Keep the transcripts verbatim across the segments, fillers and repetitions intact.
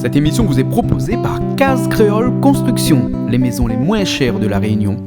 Cette émission vous est proposée par Case Créole Construction, les maisons les moins chères de La Réunion.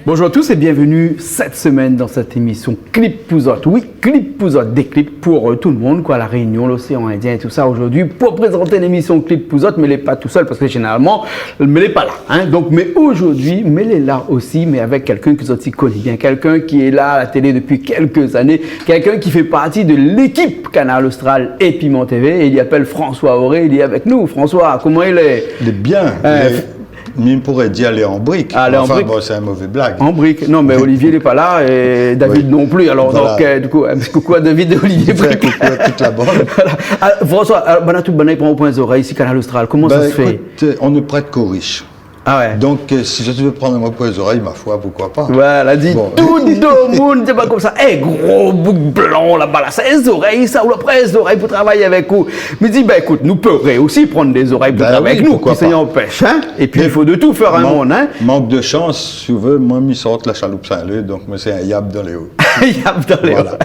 Bonjour à tous et bienvenue cette semaine dans cette émission Clip pou zot. Oui, Clip pou zot, des clips pour, euh, tout le monde, quoi, La Réunion, l'océan Indien et tout ça. Aujourd'hui, pour présenter l'émission Clip pou zot, mi lé pa tou sèl, parce que généralement, mi lé pa la, hein. Donc, mais aujourd'hui, mi lé la aussi, mais avec quelqu'un que zot i koné bien, quelqu'un qui est là à la télé depuis quelques années, quelqu'un qui fait partie de l'équipe Kanal Austral et Piment T V, et il s'appelle François Auré, il est avec nous. François, koman i lé ? Lé bien. Euh, Lé, mi pouré dir lé an brik. Ah, lé an brik. Enfin, bon, sé in mové blag. An brik. Non, mé Olivier lé pa la, é David non pli. Oui. Alor, voilà. Donc, euh, du coup, un petit coucou à David et Olivier. Fé in koukou à tout la bann. Voilà. Ah, François, alor, banna tout, banna i pran aou pou in zorèy isi Kanal Austral. Koman sa i fé ? Ben, écoute, euh, on ne prête qu'aux riches. Ah ouais. Donc, euh, si tu veux prendre moi pour les oreilles, ma foi, pourquoi pas ? Voilà, di tout domoun, sé pa konmsa. Eh, gro boug blan laba la, sé zorèy sa, ou la pran zorèy pou travay avèk ou. Mi di, ben, écoute, nou pé réusi pran dé zorèy pou travay avèk nou, ki sa i anpèsh, hein ? Ben oui, pourquoi pas. Et puis, il faut de tout faire un monde, hein ? Mais man-, manque de chance, si tu veux, moi, mi sort la chaloupe Saint-Leu, donc moi, c'est un yab dans les hauts. Yab dans les hauts. Voilà.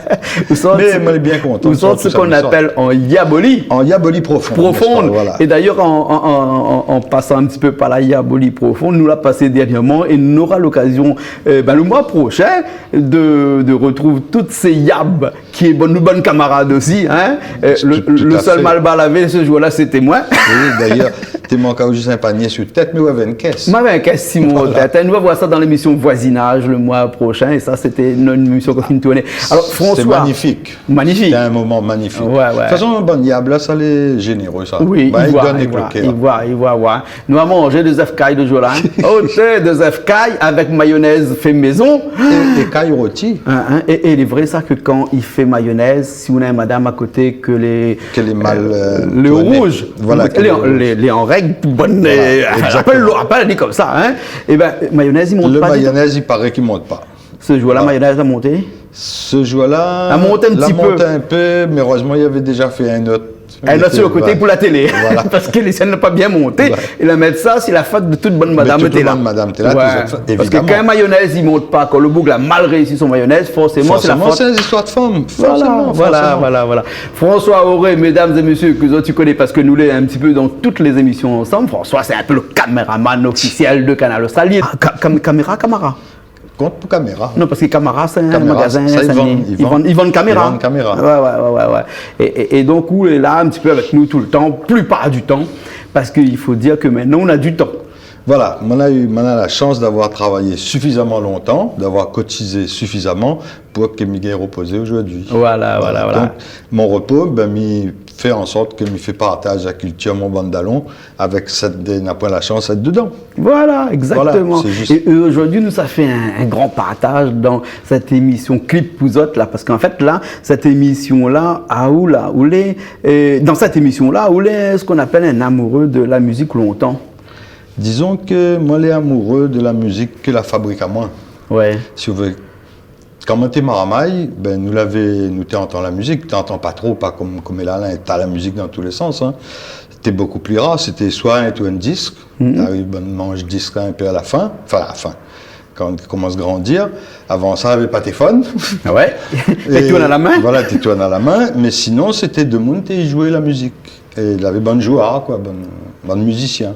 Ou sort, mé mi lé bien kontan, ou sort sak i sort, sak i sort. Ce qu'on appelle en yaboli. En yaboli profond, n'est-ce pas ? Profond. Voilà. Et d'ailleurs, en, en, en, en, en passant un petit peu par la yaboli profond, nou la pasé dernièrement et nou nora l'occasion, euh, ben, le mois prochain, de, de retrouver toutes ces yabs ki lé bann, nou bann kamarad osi, hein. Euh, le, tout, tout à fait. Le seul malbar lavé ce jour-là, c'était moi. Oui, d'ailleurs, té mank aou zis in panié su tèt, mé ou lavé in kès. Moin lavé in kès si mon tèt. Voilà. Nou va voir sa dan lémisyon Voisinage le mois prochain, é sa, sété in, in émisyon k'nou la fine tourné. Alors, François. C'était magnifique. Magnifique. C'était un moment magnifique. Ouais, ouais. De toute façon, bann yab la, sa lé zénéré, sa. Oui, ben, i voi, donn avèk le kèr. I voi, i voi, i voi. Nou la manzé dé zèf kay le jour-là, hein. Oh, té, dé zèf kay avèk mayonèz fé mézon. É, é kay roti. Hein, hein, é, é lé vré sa ke kan i fé mayonèz, si ou néna in madam a koté ke lé, ke lé mal, euh, euh, lé tourné. Rouz. Voilà, ke lé, lé rouz. Lé, lé an règ, tout bann, voilà, euh, exactement. Apèl, apèl ali konmsa, hein. Eh ben, mayonèz i mont pa ditou. Le mayonèz, i paré k'i mont pa. Voilà. Ce jour-là, mayonèz la monté ? Ce jour-là, la mont in ti pé. La mont in pé, mé erèzman, li lavé déza fé in ot. In ot su le koté pou la télé. Voilà. Parske lé sienn la pa bien monté. Ouais. É la mèt sa, sé la fot de tout bann madam té la. Mé tout bann madam té la, ouais, tout sa, évidemment. Parske kan mayonèz i mont pa, kan le boug la mal réisi son mayonèz, forséman, sé la fot. Forséman, sé in zistoir de fanm. Voilà, forséman, voilà, forséman. Voilà, voilà. François Auré, mesdames et messieurs, ke zot i koné parske nou lé in ti pé dan tout lé zémisyon ansanm. François, sé in pé le kaméraman ofisièl de Kanal Austral. Ah, ka-, kam-, kaméra, kamara. Kont pou kaméra. Non, parske Kamara, sé in magazin, sa, i vann, i vann, i vann kaméra. I vann kaméra. Ouais, ouais, ouais, ouais, ouais. É, é, é donk, ou lé la in ti pé avèk nou tout le tan, plipar du tan, parske i fo dir ke mintnan, ou na du tan. Voilà, moin la u, moin la la shans d'avoir travayé sufizaman lontan, d'avoir kotizé sufizaman pou ke mi gingn repozé zordi. Voilà, voilà, voilà. Donk, mon repo, ben, mi fé an sort ke mi fé partaz la kiltir mon bann dalon avèk sèt, dé, na poin la shans èt dedan. Voilà, exactement. Voilà, sé zis. É, é zordi, nou sa fé in, in gran partaz dan sèt émisyon Clip pou zot la, parske an fèt, la, sèt émisyon-la, aou la, ou lé, euh, dan sèt émisyon-la, ou lé sak i apèl in amoureux de la musique lontan. Disons que moi, lé amoureux de la musique ke la fabrik amoin. Ouais. Si ou vé, Kan moin té marmay, ben, nou lavé, nou té antann la mizik, té antann pa tro, pa kom, koméla, la, té la mizik dan tou lé sans, hein. Sété bokou pli rar, sété soi in tourn-disk, mhm, lavé bann manz-disk la, in pé a la fin, anfin, a la fin, kan ou komans grandir. Avan sa, lavé pa téléfone. Ah ouais. É té tourn a la min. Voilà, té tourn a la min, mé sinon, sété demoun té zoué la mizik. É lavé bann zouar, koi, bann, bann mizisien.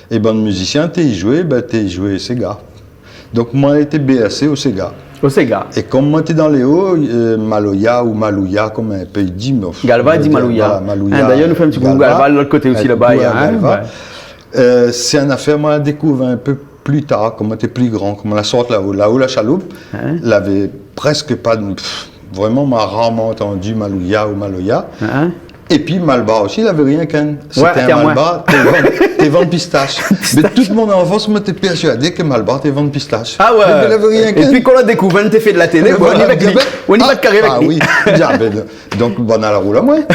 É bann mizisien té zoué, ben, té zoué séga. Donk, moin lété bérsé o séga. O séga. É kom moin té dan lé o, euh, maloya ou malouya, kom in pé i di, mé, Galva i di malouya. Voilà, malouya, hein, dayèr, nou fé in ti koukou Galva. Galva, lot koté osi, laba, hein, ouais. Euh, sé in afèr moin la dékouvèr in pé pli tar, kom moin té pli gran, kom moin la sort la-o, la-o la shaloup, hein, lavé prèsk pa de, pff, vréman, moin la rarman antandi malouya ou maloya. Hein. Épi Malbar osi, lavé rienk inn. Ouais, sété in Malbar, té vann, té vann pistash. Pistash. Mé tout mon anfans, moin té pèrsuadé ke Malbar té vann pistash. Ah ouais. Mé lavé rienk inn. Épi kan la dékouvèr, té fé de la télé, voilà, ou i va èk li. Ou i va èk karé avèk li. Ah oui. Bien, ben, donk, bann a la roul amoin.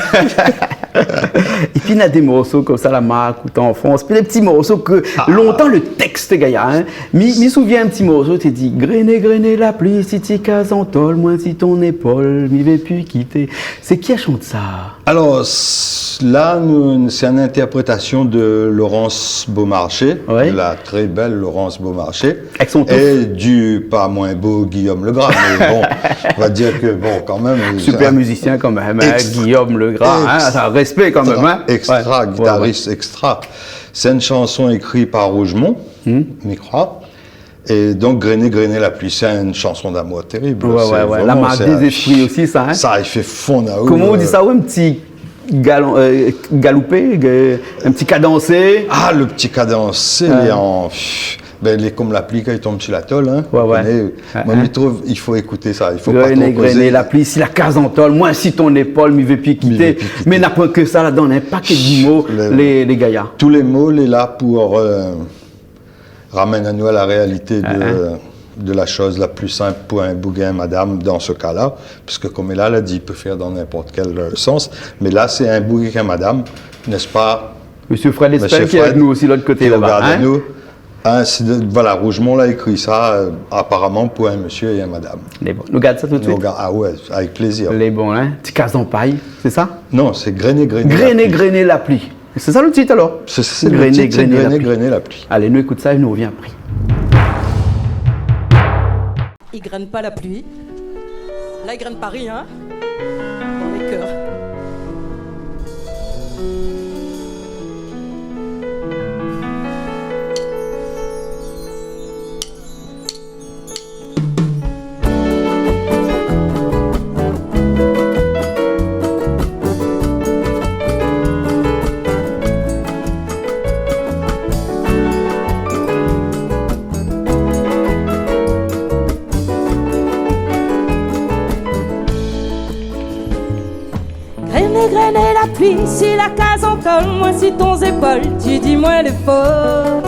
Épi, na dé morso konmsa, la mark, ou té an Frans. Épi, dé ti morso ke lontan, le tèks té gayar, in. Mi, mi souvien in ti morso, té di, « Grené, grené la pli, si ti kaz an tol, moin si ton épol, mi vé pi kité. » Sé ki la shant sa ? Alor, s-, la, nou, sé in intèrprétasion de Laurence Beaumarchais, de la très belle Laurence Beaumarchais. Avèk son touf. É du pa moin bo Guillaume Legras, mé bon, on va dire que, bon, kan mèm, super mizisien kan mèm, in, Guillaume Legras, in, sa, respé kan mèm, in. Extra, guitariste extra. Sé in shanson ékri par Rougemont, mi kroi. É donk, Grené, grené la pli, sé in shanson d'amour térib. Oué, oué, oué. La mark dé zéspri osi, sa, in. Sa i fé fonn aou. Koman i di sa, oué, in ti galon, eu, galoupé, eu, in ti kadansé. Ah, le ti kadansé, lé an, pff, bin, lé konm la pli kan i tonm si la tol, in. Oué, oué. Ou koné, moin, mi trouv, i fo ékout sa, i fo pa tro kozé. Grené, grené la pli, si la kaz an tol, moin si ton épol, mi vé pi kité. Mi vé pi kité. Mé na poin ke sa ladan, in, paké de mo, lé, lé gayar. Tout lé mo lé la pou, eu, ramèn anou a la réalité de, de la shoz la pli sinp pou in boug é in madam dan se ka-la, piske konm la, la di, i pé fé dan ninport kèl, eu, sans, mé la, sé in boug é in madam, n'est-ce pas, Monsieur Fred Espel, ki lé avèk nou osi, lot koté laba, in ? In, sé de, voilà, Rougemont la ékri sa, eu, aparaman pou in mésyé é in madam. Lé bon. Nou gard sa tout suit. Nou gard, ah oué, avèk plézir. Lé bon, in ? Ti kaz an pay, sé sa ? Non, sé Grené, grené la pli. Grené, grené la pli. Sé sa le tit, alor ? Sé, sé le tit, sé Grené, grené la pli. Alé, nou ékout sa é nou rovien apré. I grène pa la pli. La, i grène pa rien. Dan lé kèr. Grené, grené la pli, si la kaz an tol, moin si ton zépol, ti di moin lé fol.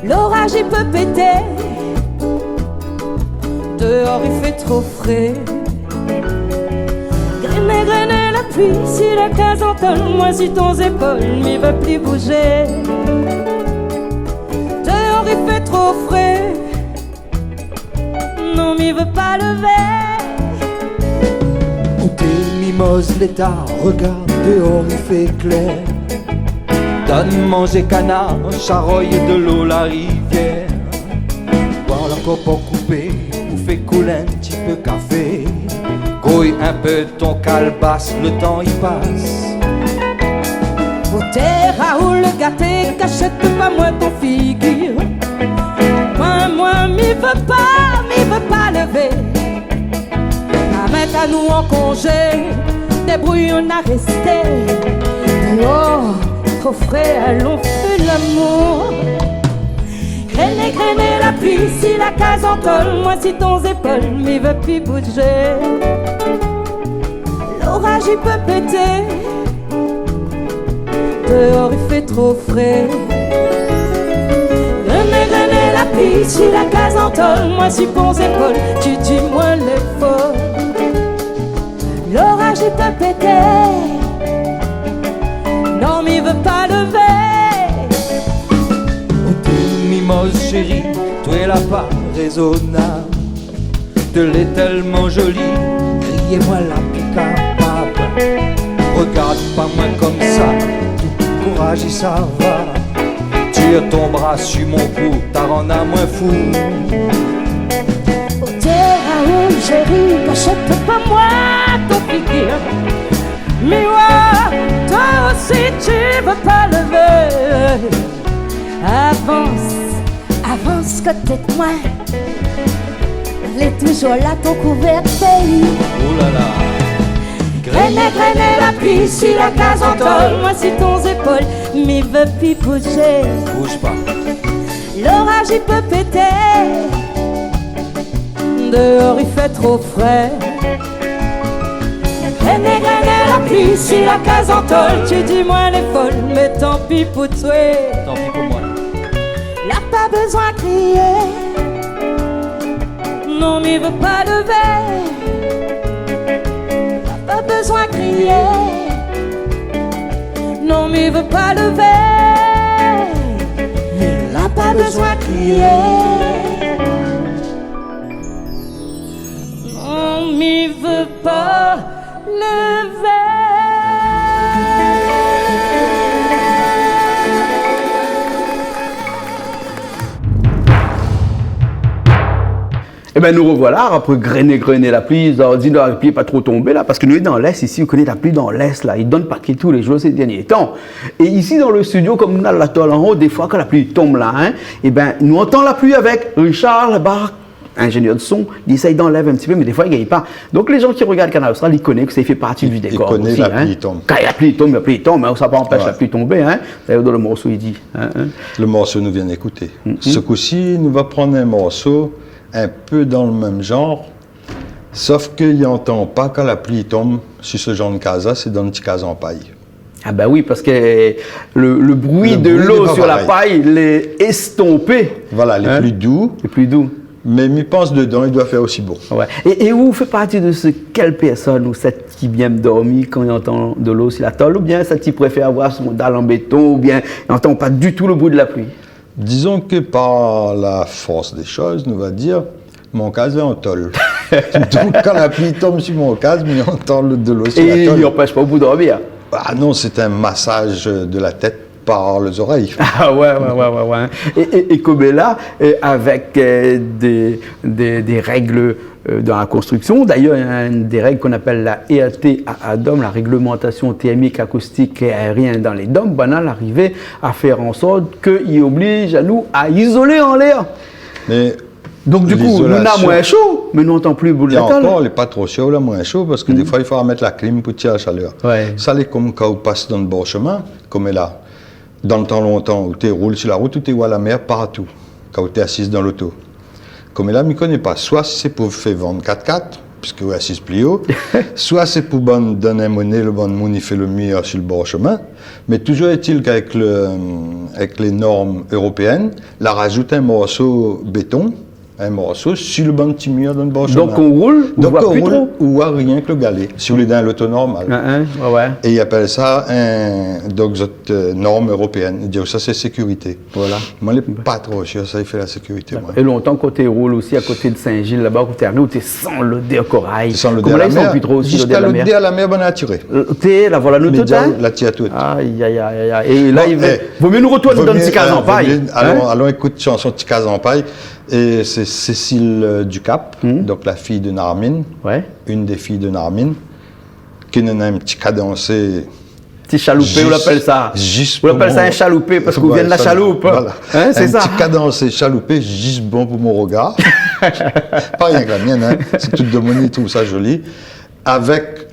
Loraj i pé pété, déor i fé tro fré. Grené, grené la pli, si la kaz an tol, moin si ton zépol, mi vé pi bouzé. Déor i fé tro fré. Non, mi vé pa lévé. Kouté mimoz léta, rogard déor i fé klèr. Donn manzé kanar, sharoy dolo la rivièr. Boir la kop koupé, ou fé koul in ti pé kafé. Goy in pé ton kalbas, le tan i pas. Otèr aou le gaté, kashèt pa moin ton figir. Moin, moin, mi vé pa, mi vé pa lévé. Amèt anou an konzé, débrouy, nou la rèsté. Déor, tro fré, alon fé lamour. Grené, grené la pli, si la kaz an tol, moin si ton zépol, mi vé pi bouzé. Loraj i pé pété, déor i fé tro fré. Grené, grené la pli, si la kaz an tol, moin si ton zépol, ti di moin lé fol. Loraj i pé pété. Non, mi vé pa lévé. Oté mimoz shéri, toué la pa rézonab. Té lé tèlman zoli, kriyé moin la pi kapab. Rogard pa moin konmsa, tout kouraj i sava. Tir ton bra su mon kou, ta rann amoin fou. Otèr aou, shéri, kashèt pa moin ton figir. Miroir, toi osi, ti vé pa lévé. Avans, avans koté d'moin. Lé touzour la ton kouvèrk péi. Oh la la. Grené, grené la pli, si la kaz an tol, moin si ton zépol, mi vé pi bouzé. Bouz pa. Loraj i pé pété. Déor i fé tro fré. Grené, grené la pli, si la kaz an tol, ti di moin lé fol, mé tanpi pou toué. Tanpi pou moin. La pa bezoin kriyé. Non, mi vé pa lévé. La pa bezoin kriyé. Mi vé pa lévé, li la pa bezoin kriyé. Non, mi vé pa lévé. Ében, nou rovoila, apré grené, grené la pli, sa di, la pli pa tro tonbé la, parske nou lé dan Lès isi, ou koné la pli dan Lès la, i donn paké tou lé zour sé dernié tan. É isi dan le studio, kom nou na la tol anlèr, défoi kan la pli i tonm la, in, ében, nou antann la pli avèk Richard Labarre, inzénièr de son, li éséy d'anlèv in ti pé, mé défoi i gingn pa. Donk lé zan ki rogard Kanal Austral, i koné ke sa i fé parti du dékor osi, in. Kan la pli i tonm, la pli i tonm, in, sa pa anpèsh la pli tonbé, in. Dayèr dan le morso i di, in, in. Le morso nou vien ékouté. Se kou-si, nou va prann in morso in pé dan le mèm zanr, sof ke i antann pa kan la pli i tonm si se zanr de kaz la, sé dan ti kaz an pay. A bin oui, parske le, le bri de lo sur la pay, lé éstanpé. Voilà, lé pli dou. Lé pli dou. Mé mi pans dedan, i doi fèr osi bon. Oué. É, é ou fé parti de se, kèl pèrsone, ou sèt ki bien dormi kan i antann de lo si la tol, oubien sèt ki préfèr avoir son dal an béton, oubien i antann pa ditou le bri de la pli ? Dizon ke par la fors dé shoz, nou va dir, mon kaz lé an tol. Donk, kan la pli i tonm si mon kaz, mi antann de lo si la tol. É i anpèsh pa ou pou dormir ? A non, sé in masaz de la tèt par lé zorèy. A oué, oué, oué, oué, oué. É, é, é koméla, é, avèk, é, dé, dé, dé règ eu, dan la konstriksion. Dayèr, néna inn dé règ k'i apèl la R T A A dom, la réglementation thermique, acoustique et aérienne dans les dômes, banna la arivé a fèr an sort ke i oblij anou a izolé anlèr. Mé donk, du kou, nou na l'izolasyon moin sho, mé nou antann pli le bri de la tol. É ankor, lé pa tro sho, la, moin sho, parske défoi, i fo mèt la klim pou tir la shalèr. Oué. Sa lé kom kan ou pas dan le bor shomin, koméla. Dan le tan lontan, ou té roul si la rout, ou té oi la mèr partou, kan ou té asiz dan loto. Koméla, mi koné pa, soi sé pou fé van kat-kat, piske ou asiz pli o, soi sé pou bann, donn in moné, le bann moun i fé le mir si le bor shomin, mé touzour èst-il k'avèk le, avèk lé norm éropéèn, la razout in morso béton, in morso si le bann ti mir dan le bor shomin. Donk, kan ou roul, ou oi pi tro. Donk, kan ou roul, ou oi rienk le galé, si ou lé dan in loto normal. In, in, oué, oué. É i apèl sa in, donk, zot, eu, norm éropéèn. I di sa sé sékirité. Voilà. Moin lé pa tro sir sa i fé la sékirité, moin. Dakor. É lontan, kan ou té roul osi a koté de Sin-Zil, laba, kan ou té ariv, ou té san lodèr koray. Té san lodèr la mèr. Koméla i san pi tro osi, lodèr la mèr. Ziska lodèr la mèr, banna la tiré. Té, la, voilà, nou tout, in. Mé la tir tout. Ay, ay, ay, ay, ay. É la, bon, i vé, é, vo mié nou rotourn dan ti kaz an pay, in. Vo mié, alon, alon ékout shanson Ti kaz an pay. É sé Cécile, eu, Ducap, donk la fiy de Narmine, inn dé fiy de Narmine, ki néna in ti kadansé. Ti shaloupé, zis, ou apèl sa. Zis pou mon, ou apèl sa in shaloupé parske ou vien de la shaloup. Voilà. In, sé sa. In ti kadansé shaloupé, zis bon pou mon rogar. Pa rienk la mienn, in. Sé tout demoun i trouv sa zoli. Avèk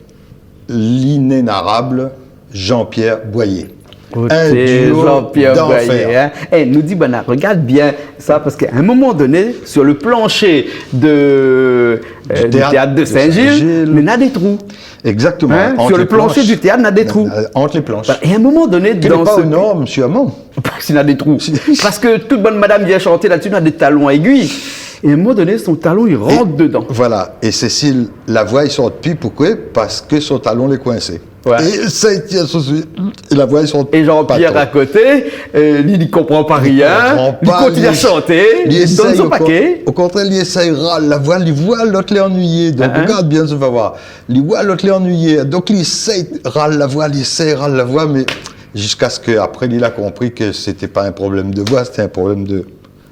l'inénarab Jean-Pierre Boyer. Oté, in duo Jean-Pierre Boyer, d'anfèr, in. É, nou di, banna, rogard bien sa, parske a in moman doné, sur le plancher de, eu, du théâtre de Saint-Gilles, mé na dé trou. Exactement. In, sur le plancher du théâtre, na dé trou. Ant lé plansh. Voilà. É a in moman doné, dan se... K'lé pa o norm, sirman. Parske na dé trou. Parske tout bann madam i vien shanté la-dsi, na dé talon a égui. É a in moman doné, son talon, i rant dedan. Voilà. É Cécile, la voi i sort pi, poukoué ? Parske son talon lé koinsé. Oué. É sa i tir sou li, é la voi i sort pa tro. É Jean-Pierre a koté, eu, li, li konpran pa rien, li kontinié a shanté, li donn son paké. Li konpran pa, li, li éséy o kon-, o kontrèr, li éséy ral la voi, li voi lot lé annuiyé. Donk, rogard bien, ou va voir. Li voi lot lé annuiyé. Donk, li éséy ral la voi, li éséy ral la voi, mé ziska se ke apré, li la konpri ke sété pa in problèm de voi, sété in problèm de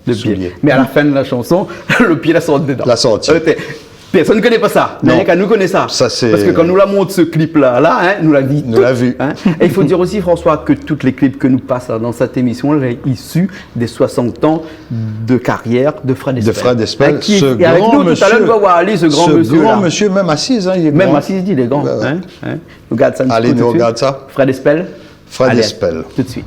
de pié. Soulié. Mé a la fin de la shanson, le pié la sort dedan. La sorti. Oté. Pèrsone i koné pa sa. Non. Rienk anou i koné sa. Sa sé... Parske kan nou la mont se klip la, la, in, nou la vi tout, in. Nou la vi. É i fo dir osi, François, ke tout lé klip ke nou pas la dan sèt émision, lé isi dé soisant an de karièr de Fred Espel. De Fred Espel, in, ki lé avèk nou talèr, nou va voir ali, se gran mésyé la. Se gran mésyé, mèm asiz, in, li lé gran. Mèm asiz, li lé gran, in. Oué, oué. Nou gard sa in ti kou tout de suit. Alé, nou rogard sa. Fred Espel. Fred Espel. Alé, tout de suit.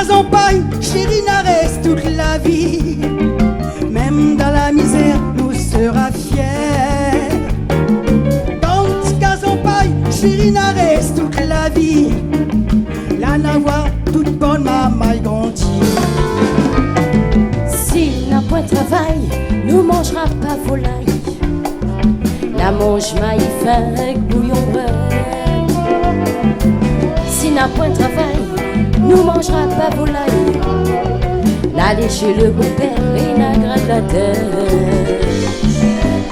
Kaz an pay, chéri, na rès tout la vi. Mèm dan la mizèr, nou sera fièr. Dan ti kaz an pay, chéri, na rès tout la vi. La na voir tout bann marmay grandi. Si na poin travay, nou manzra pa volay. Na manz mayi fin èk bouyon brèd. Si na poin travay, nou manzra pa volay. Na lésh le bonpèr é na grat la tèr.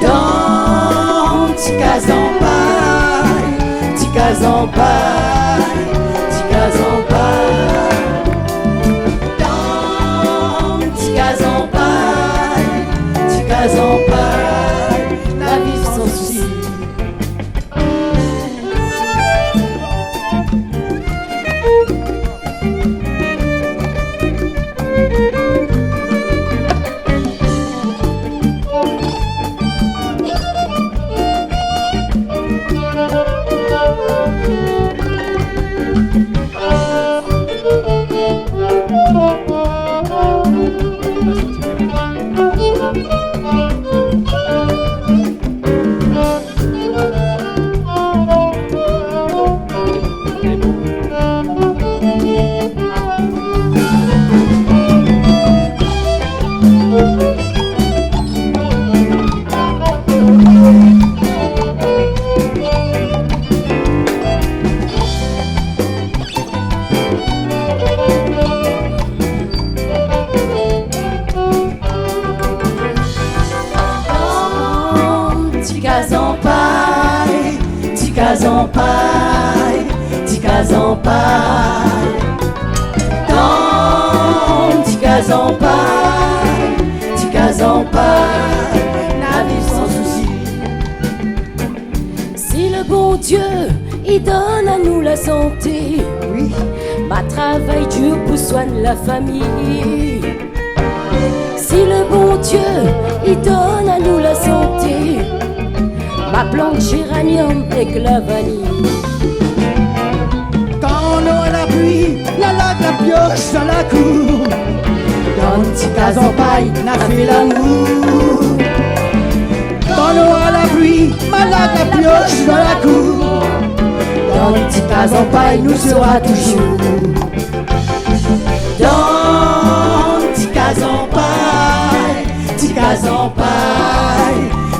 Dan ti kaz an pay, ti kaz an pay, ti kaz an pay. Dan ti kaz an pay, ti kaz an pay, la vi san sousi. Ti kaz an pay, ti kaz an pay, ti kaz an pay. Dan ti kaz an pay, ti kaz an pay, la vi san sousi. Si le Bondié i donn anou la santé, oui, ma travay dir pou soign la fami. Si le Bondié i donn anou la santé, ma plant jéraniom èk la vaniy. Kan nora la pli, la lag la piosh dan la kour. Dan ti kaz an pay, na fé lamour. Kan nora la pli, ma lag la piosh dan la kour. Dan ti kaz an pay, nou sera toujour. Dan ti kaz an pay, ti kaz an pay,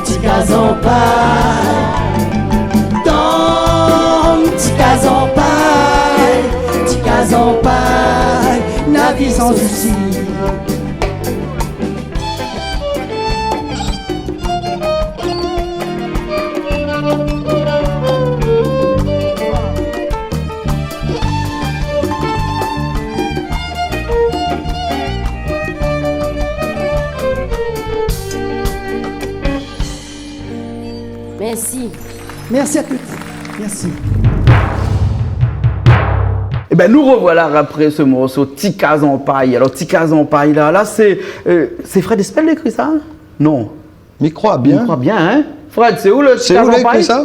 ti kaz an pay. Dan ti kaz an pay, ti kaz an pay, la vi san sousi. Mèrsi. Mèrsi a tout. Mèrsi. Ében, nou rovoila apré se morso Ti kaz an pay. Alor, Ti kaz an pay la, la sé, eu, sé Fred Espel la ékri sa, in ? Non. Mi kroi bien. Mi kroi bien, in ? Fred, sé ou le Ti kaz an pay ? Sé ou la ékri sa ?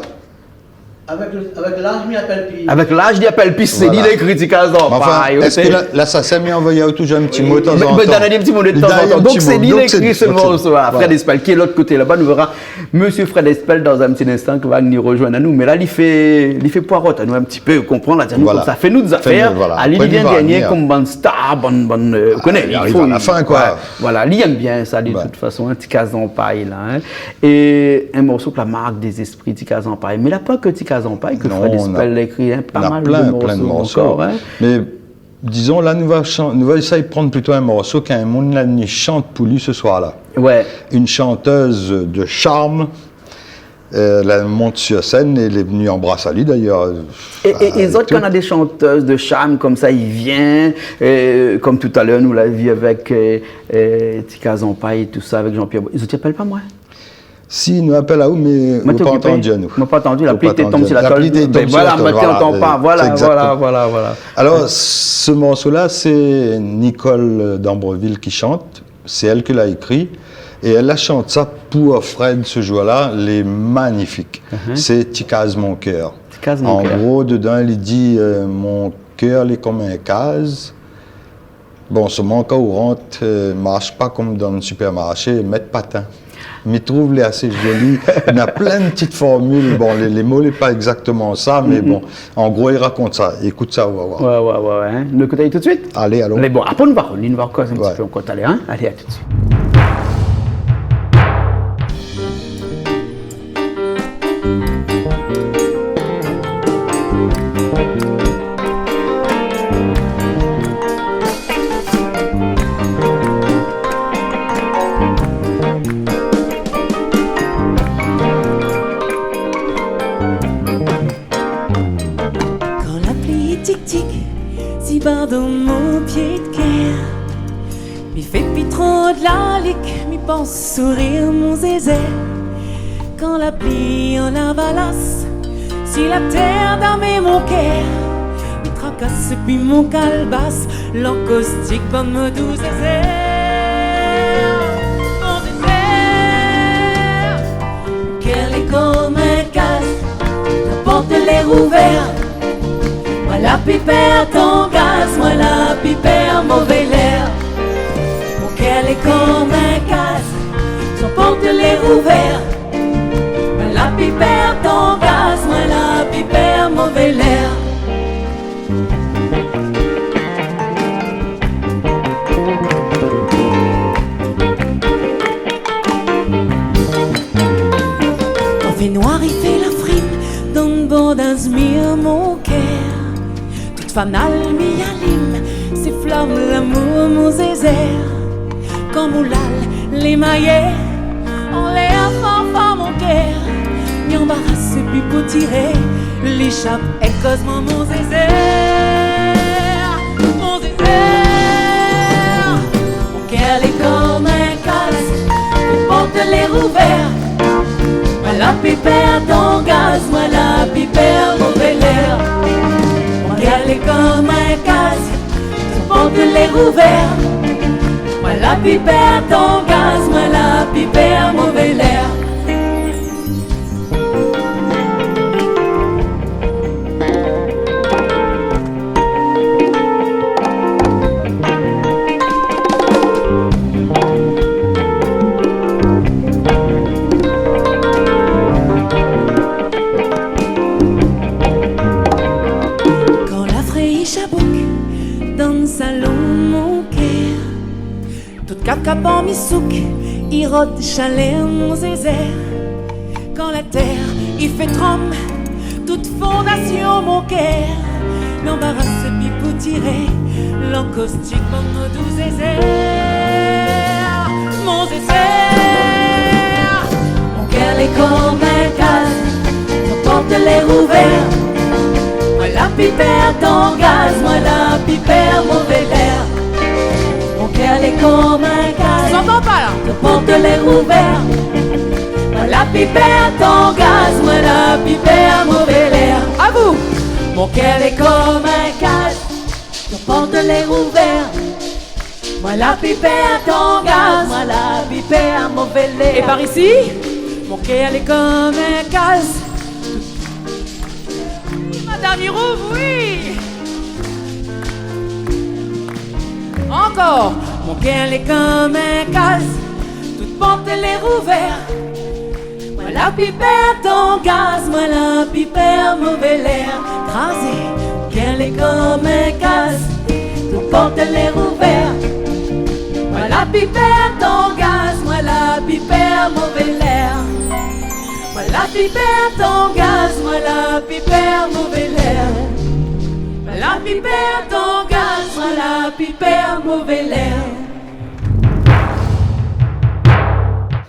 Avèk le, avèk laz, mi apèl pi. Avèk laz, mi apèl pi, sé li la ékri Ti kaz an pay, oké. Mé anfin, èske la, la SACEM i anvoy aou toujour in ti mo tanzantan ? Li done in ti mo tanzantan. Li done in ti mo, donk sé li la ékri se morso, in. Donk sé li, donk sé li. Voilà. Fred Espel, ki lé de lot koté laba, nou véra Mésyé Fred Espel, dan in ti linstan, ki va vni rozoinn anou. Mé la, li fé, li fé poirot anou in ti pé, ou konpran, la, di anou konmsa, fé anou dé zafèr. Fé anou, voilà. Alé, li vien dernié konm bann star, bann, bann, eu, ou koné, li ariv a la fin, koi. Voilà, li èm bien sa, de tout fason, in, Ti kaz an pay, la, in. É in morso ke la mark dé zéspri, Ti kaz an pay. Mé la pa ke Ti kaz an pay, ke Fred Espel la ékri, in, pa mal de morso ankor, in. Non, non. Na plin, plin de morso. Mé dizon, la, nou va chan-, nou va éséy pran plito in morso k'in moun la ni shant pou li se soir-la. Ouais. Une chanteuse de charme, eu, èl la mont su sèn é èl lé vni anbras ali, dayèr. É, é, é zot, kan na dé shantèz de sharm konmsa, i vien, eu, konm talèr, nou la vi avèk, eu, eu, Ti kaz an pay é tousa, avèk Jean-Pierre Bo-, zot i apèl pa moin. Si, nou apèl aou, mé ou la pa antandi anou. Moin té okipé. Moin la pa antandi, la pli té tonm si la tol. La pli té tonm si la tol, voilà. Mé voilà, moin té antann pa. Voilà, voilà, voilà. Sé égzaktoman. Alor, se morso-la, sé Nicole Dambreville ki shant, sé èl ki la ékri, é èl la shant sa pou Fred se zour-la, lé manifik. Sé Ti kaz mon kèr. Ti kaz mon kèr. An gro, dedan, li di, eu, mon kèr lé konm in kaz, Bon, solman kan ou rant, euh, marsh pa konm dan le sipèrmarshé, mèt patin. Mi trouv lé asé zoli. Néna plin de ti formil. Bon, lé, lé mo lé pa égzaktoman sa, mé bon, an gro, li rakont sa. Ékout sa, ou va voir. Ouais, ouais, ouais, ouais, hein. Nou ékout ali tout de suit ? Alé, alon. Alé, bon, apré nou va rovnir, nou va koz in ti pé ankor talèr, hein. Alé, a tout de suit. Kan la pli i tik-tik, si ba dan mon pié d'kèr, mi fé pi tro d'la lik, mi pans sourir mon zézèr. Kan la pli an avalas, si la tèr damé mon kèr, mi trakas épi mon kalbas, lankoustik bann mo dou zézèr. Mon zézèr, mon kèr lé konm in kaz, la port lé rouvèr. Moin la pi pèr tangaz, moin la pi pèr mové lèr. Mon kèr lé konm in kaz, son port lé rouvèr. Moin la pi pèr tangaz, moin la pi pèr mové lèr. Kan fé noir i fé la frim, dan bord azmir mon kèr. Tout fanal mi alim, sé flam lamour mon zézèr. Kan moulal lé mayé, anlèr fanfar mon kèr. Mi anbaras épi pou tiré, li shap èk koz moin mon zézèr. Mon zézèr. Mon kèr lé konm in kaz, tout port lé rouvèr. Moin la pi pèr tangaz, moin la pi pèr mové lèr. Mon kèr lé konm in kaz, tout port lé rouvèr. Moin la pi pèr tangaz, moin la pi pèr mové lèr. Kan la fré i shabouk dan salon mon kèr, tout kap-kap an mi souk, i rod shalèr mon zézèr. Kan la tèr i fé trom, tout fondasion mon kèr. Lanbaras épi pou tiré, lankoustik bann mo dou zézèr. Mon zézèr. Mon kèr lé konm in kaz, son port lé rouvèr. Moin la pi pèr tangaz, moin la pi pèr mové lèr. Mon kèr lé konm in kaz. J'entends pas, là. Tout port lé rouvèr. Moin la pi pèr tangaz, moin la pi pèr mové lèr. À vous. Mon kèr lé konm in kaz. Tout port lé rouvèr. Moin la pi pèr tangaz, moin la pi pèr mové lèr. Et par ici ? Mon kèr lé konm in kaz. Madame Hiroux, oui. Encore. Mon kèr lé konm in kaz, tout port lé rouvèr. Moin la pi pèr tangaz, moin la pi pèr mové lèr. Krazé. Mon kèr lé konm in kaz, tout port lé rouvèr. Moin la pi pèr tangaz, moin la pi pèr mové lèr. Moin la pi pèr tangaz, moin la pi pèr mové lèr. Moin la pi pèr tangaz, moin la pi pèr mové lèr.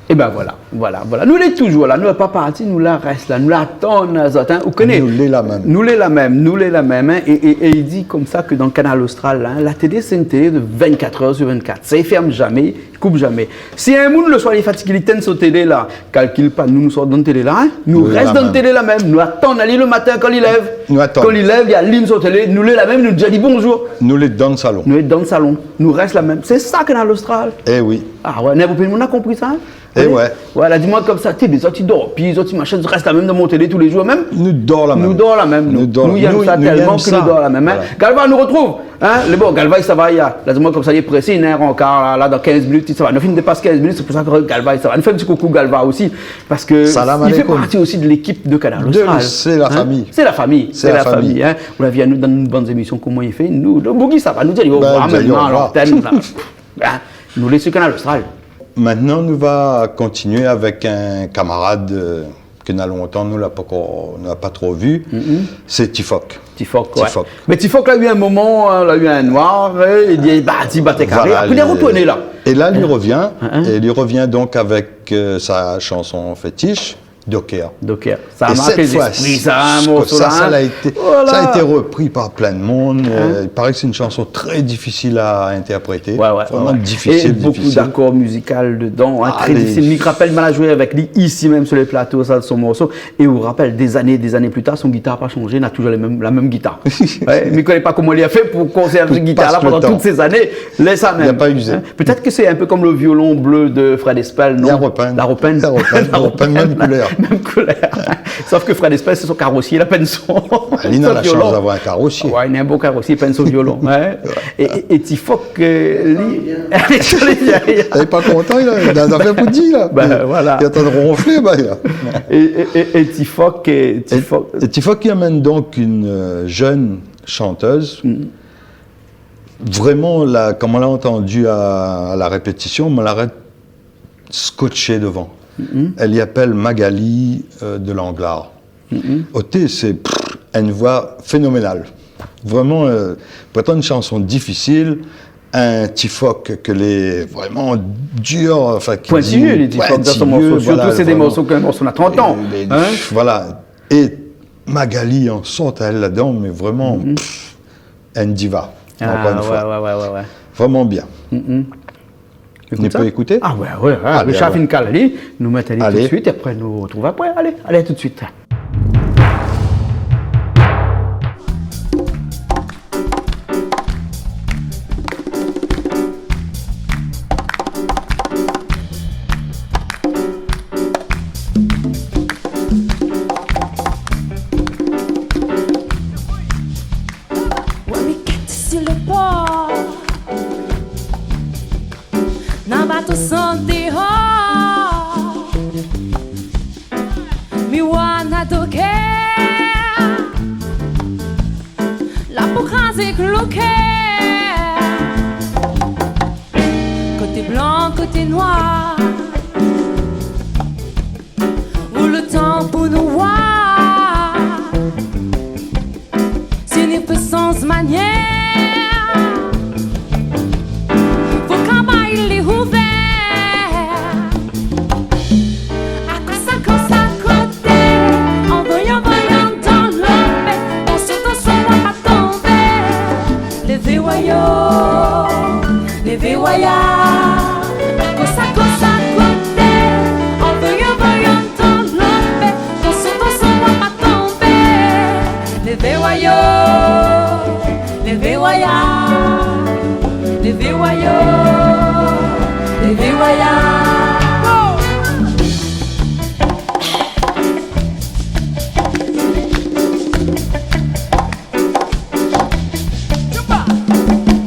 Eh ben voilà, voilà, voilà. Nou lé toujour la, nou la pa parti, nou la rès la, nou la atann azot, hein. Ou koné. Nou lé la mèm. Nou lé la mèm, nou lé la mèm, hein. É, é, é i di konmsa ke dan Kanal Austral, hein, la télé, sé in télé de vingt-quatre heures sur vingt-quatre. Sa i fèrm jamé. koup zamé. Si in moun le soir li fatig, li tinn son télé la, kalkil pa, nou, nou sort dann télé la, in. Nou rès dann télé la mèm. Nou atann ali le matin kan li lèv. Nou atann. Kan li lèv, li alim son télé, nou lé la mèm, nou di ali bonzour. Nou lé dann salon. Nou lé dann salon. Nou rès la mèm. Sé sa Kanal Austral. É oui. Ah ouais, ninport kèl moun la konpri sa, in. É ouais. Voilà, di amoin konmsa, té, mé zot i dor pi, zot i machin, zot i rès la mèm dann mon télé tou lé zour mèm. Nou dor la mèm. Nou dor la mèm, nou. Nou dor la mèm. Nou yèm sa tèlman ke nou dor la mèm, in. Voilà. Galva, nou retrouv, in. Lé bon, Galva, sa va, li la, la di amoin konmsa, li lé présé, li néna in rankar la, la, dann kinz minit, sa va. Nou fine dépas kinz minit, sé pou sa ke Galva, sa va. Nou fé in ti koukou Galva osi, parske li fé parti osi de lékip de Kanal Austral. Salam alékoum. Sé la fami. Sé la fami, in. Ou la vi anou dann bann zémision, koman li fé, nou, le bougui, sa va, nou di ali orevoir mintnan a lantèn la. Bin, nou lé si Kanal Austral. Mintnan, nou va kontinié avèk in kamarad, euh, ke na lontan nou la pankor, nou la pa tro vi. Sé Tifock. Tifock, ouais. Tifock. Mé Tifock la u in moman, euh, la u in noir, euh, li di, ba, ti bat karé. Voilà, apré li la retourné la. É la, li revien. É li revien donk avèk, euh, sa shanson fétish, Docker. Docker. Sa la mark lé zéspri, sa, in, morso la, in. Voilà. É sèt foi, sa, sa la été, sa la été repri par plin de moun. Euh, i paré ke sé in shanson trè difisil a intèrprété. Ouais, ouais, ouais. Vréman difisil, difisil. É bonpé d'akor mizikal dedan, in, trè difisil. Mi rapèl, moin la zoué avèk li isi mèm si le plato, sa, son morso. É ou rapèl, dé zané, dé zané pli tar, son gitar la pa shanzé, na touzour le mèm, la mèm gitar. Ouais, mi koné pa koman li la fé pou konsèrv gitar la pandan tout sé zané. Pou pas le tan. Lé sa mèm. Li la pa izé. In ? Pétèt ke sé in pé konm le violon blé de Fred Espel, non ? La repinn. La repinn. La repinn, la repinn, mèm koulèr. Mèm koulèr. Sof ke Fred Espel, sé son karosié, la pinn son, son violon. Ah, li na la shans d'avoir in karosié. Ouais, li na in bon karosié, pinn son violon, ouais. É, é, é Tifock, euh, li, li lé pa kontan, li la, li na zafèr pou di, la. Bin, voilà. Li lé antrin ronflé, ba, li la. É, é, é, é Tifock, é Tifock. É, é Tifock ki amenn donk in, euh, jeune chanteuse. Vréman, la, kan moin la antandi a, a la répétision, moin la rès skotché dovan. Èl i apèl Magali, euh, de Langlard. Oté, sé, pff, in voi fénoménal. Vréman, euh, pourtan in shanson difisil, in Tifock ke lé vréman dir, anfin, ki di pointiyé, pointiyé, lé Tifock dan son morso, voilà, sirtou sé dé morso ke, morso na trant an, é, é, in ? Voilà. É Magali i sort aèl ladan, mé vréman, pff, in diva, ankor in foi. Ah, ouais, ouais, ouais, ouais. Vréman bien. Nou pé ékout sa ? Ékout sa ? Ah ouais, ouais, ouais. Alé, alor. Richard fine kal ali, nou mèt ali tout de suit, é apré nou retrouv apré. Alé, alé, tout de suit. Wa mi kèt si le por, na bato sot déor. Mi wa na doker la pou krazé kloker. Koté blan, koté noir, ou le tan pou nou oir. Si nou pé sanz manièr, fo kaba lé ouvèr. Akoz sa, akoz sa koté, anvoy, anvoy antann lonbé, tansion, tansion, wa pa tonbé. Lévé wa yo, lévé wa ya. Akoz sa, akoz sa koté, anvoy, anvoy antann lonbé, tansion, tansion, wa pa tonbé. Lévé wa yo, lévé wa ya, lévé wa yo, lévé wa ya.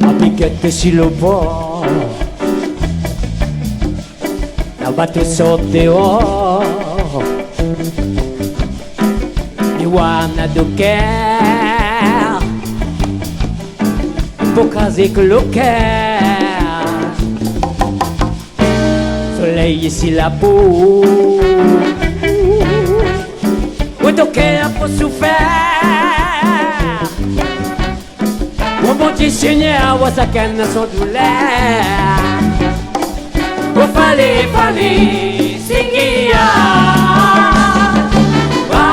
Wa mi kèt si le por, la bato sot déor. Mi wa na doker pou krazé kloker. Solèy isi la pou, ou doker pou soufèr. Mon Bondié Sényèr, wa sakenn son doulèr. O falé, falé, Sényèr. Wa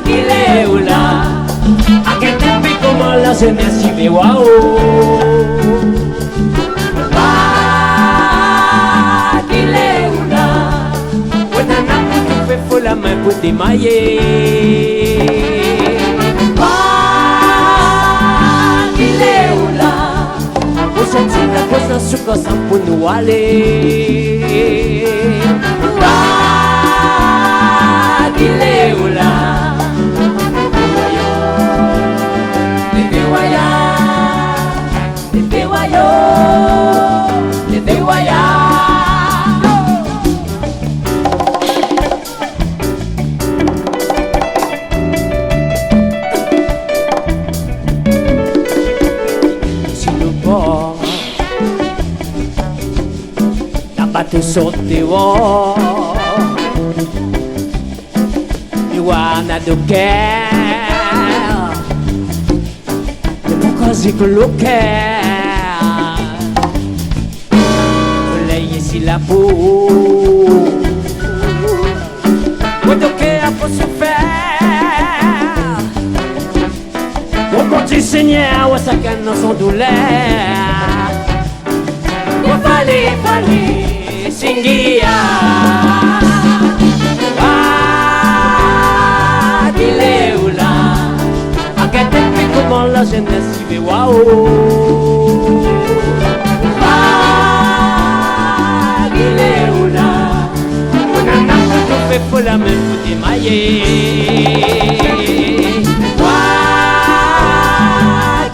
ki lé ou la. Akenn tanbi koman la zénès i vé wa o. Wa pou démayé. Wa, ki lé ou la? Ou santi la présans sou kor sa pou nou alé. Wa, ki lé ou la? Lévé wa yo, lévé wa ya, lévé wa yo, lévé wa ya. Si nou bor la bato sort déor, i wa na do kèr. Lé pou koz i klo kèr. Solèy isi la po. Ou do kèr pou soufèr. Ou konti Sényèr, ou sakinn dan son doulèr. Ou falé, falé, Singia. Wa, ki lé ou la? Agèt épi koman la zénès i vé wa o. Wa, ki lé ou la? Ou nana pou tou fé pou la min pou démayé. Wa,